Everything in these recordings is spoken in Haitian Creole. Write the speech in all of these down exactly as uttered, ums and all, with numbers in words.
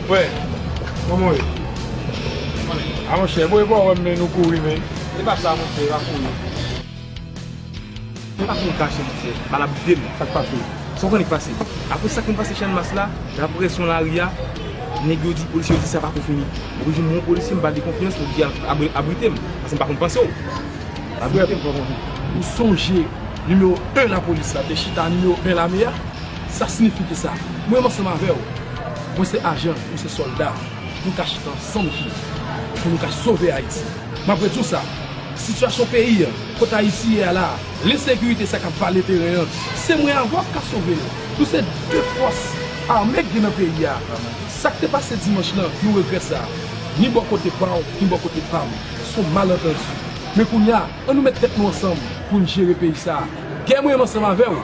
Frè, kòman w ye? A monchè, bon, e pa wè m men nou kouri men. E pa sa, monchè, e pa kouri. E pa pou m kache, monchè, bal ap bite m. Sa k pase? Sa w konnen k pase? Apre sa k vin pase Channmas la, dapre son lari a, nèg yo di, polisye yo di sa pa ko fini. Mwen jwenn yon polisye, m pa gen konfyans, m di al abri-, abrite m, paske m pa konn panse w. Abrite m, kòman? Ou sonje nimewo en lapolis la te chita nimewo en lame a? Sa siyifi ki sa? Mwen menm ansanm avè w, mwen se ajan, ou se sòlda. Nou ka chita ansanm pou, pou nou ka sove Ayiti. M ap redi w sa, sitiyasyon peyi an, kote Ayiti ye a la, lensekirite sa k ap vale teren an, se mwen avè w k ka sove l. Nou se de fòs ame k gen nan peyi a. Sa k te pase dimanch lan, nou regrèt sa. Ni bò kote pa w, ni bò kote pa m. Se yon malantandi. Men kounye a, ann nou met tèt nou ansanm pou n jere peyi sa a. Gè mwen menm ansanm avè w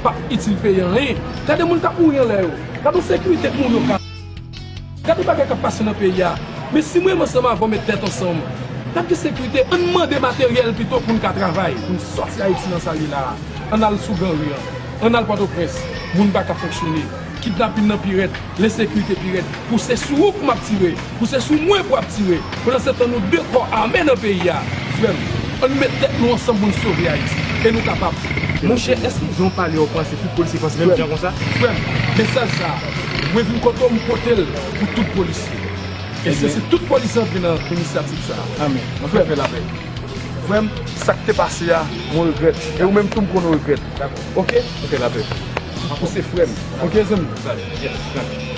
p ap itil peyi a anyen. Gade moun k ap mouri anlè yo. Gade yon sekirite k mouri Okap. Gade bagay k ap pase nan peyi a. Men si mwen menm ansanm avè w met tèt ansanm, n ap gen sekirite. Ann mande materyèl pito pou n ka travay, pou n sòti Ayiti nan sa l ye la a. Ann al sou Granri an. Ann al Pòtoprens. Moun pa ka fonksyone. Kidnapin nan pi rèd. Lensekirite pi rèd. Pou se sou ou pou m ap tire. Pou se sou mwen pou ap tire. Pandansetan nou de kò ame nan peyi a. Frè m, ann met tèt nou ansanm pou n sove Ayiti. E nou kapab. Monchè, èske jan w pale a w panse tout polisye panse menm jan konsa? Frè m, mesaj sa a, mwen vin kote w, m pote l pou tout polisye. E se, se tout polisye antre nan inisiyativ sa a. Amèn. Frè m, frè m, sa k te pase a, mwen regrèt. E ou menm tou, m konnen w regrèt. Oke? Oke, lapè. Ou se frè m. Oke, zanmi? Yes.